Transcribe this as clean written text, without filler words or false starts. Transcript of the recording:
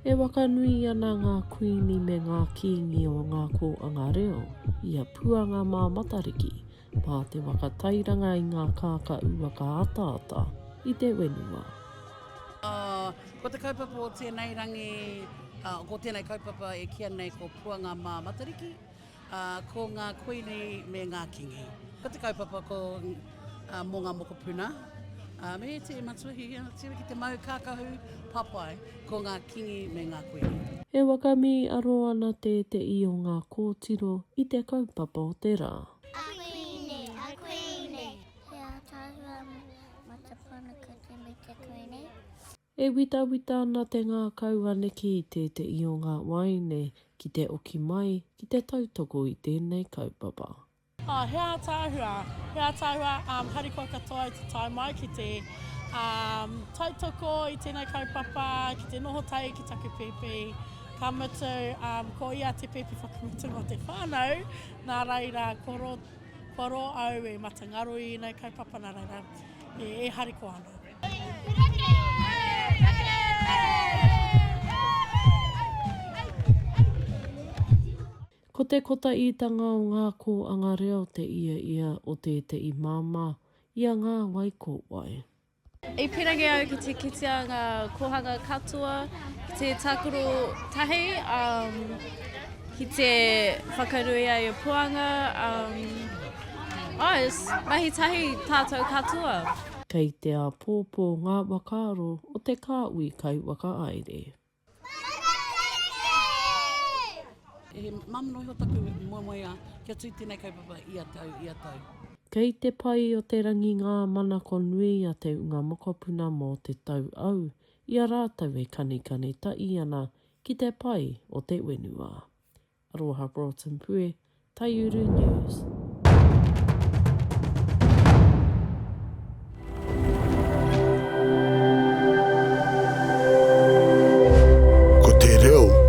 E wakanui ana ngā kuini me ngā kīngi o ngā kōanga reo i a Puanga mā Matariki mā te waka tairanga i ngā kākā uwaka ataata i te whenua. Ko te kaupapa o tēnei rangi, ko tēnei kaupapa e kīia nei ko Puanga mā Matariki, ko ngā kuini me ngā kingi. Ko te kaupapa ko mō ngā mokopuna, me te matua hihia ki te mau kākahu papai, ko ngā kingi me ngā kuini. E whakamīaro ana tēteʻi o ngā kōtiro i te kaupapa o te rā. A Kuini, a Kuini. He ataahua matapana ko te me te Kuini. E witawita ana te ngākau a Nikki i tēteʻi o ngā waeine ki te oki mai ki te tautoko i tēnei kaupapa. Oh, he ātaahua, he ātaahua, um, harikoa katoa i te tae mai ki te um, tautoko i tēnei kaupapa, ki te noho tahi ki taku pēpi. Ka mutu, um, ko ia te pēpi whakamutunga o te whānau, Nā reira, kua ro, kua ro au e matangaro i ēnei kaupapa, nā reira, e, e harikoa ana. Ko te kotaitanga o ngā kōanga reo te ia ia o tēteʻi māmā i a Ngā Wai Ko Wai. I pirangi au ki te kitea ngā kōhanga katoa, ki te tākaro tahi, um, ki te whakanuia i a Puanga, um, oh, it's mahi tahi tātou katoa. Kei te āpōpō ngā whakaaro o te kāhui kaiwhakahaere. He māmā noa iho taku moemoeā kia tū tēnei kaupapa ia tau, ia tau. Kei te pai o te rangi ngā manako nui a te unga mokopuna mō te tau au i a rātou e kanikani taʻi ana ki te pai o te whenua. Aroha Broughton Pue, Taiuru News. Ko te reo.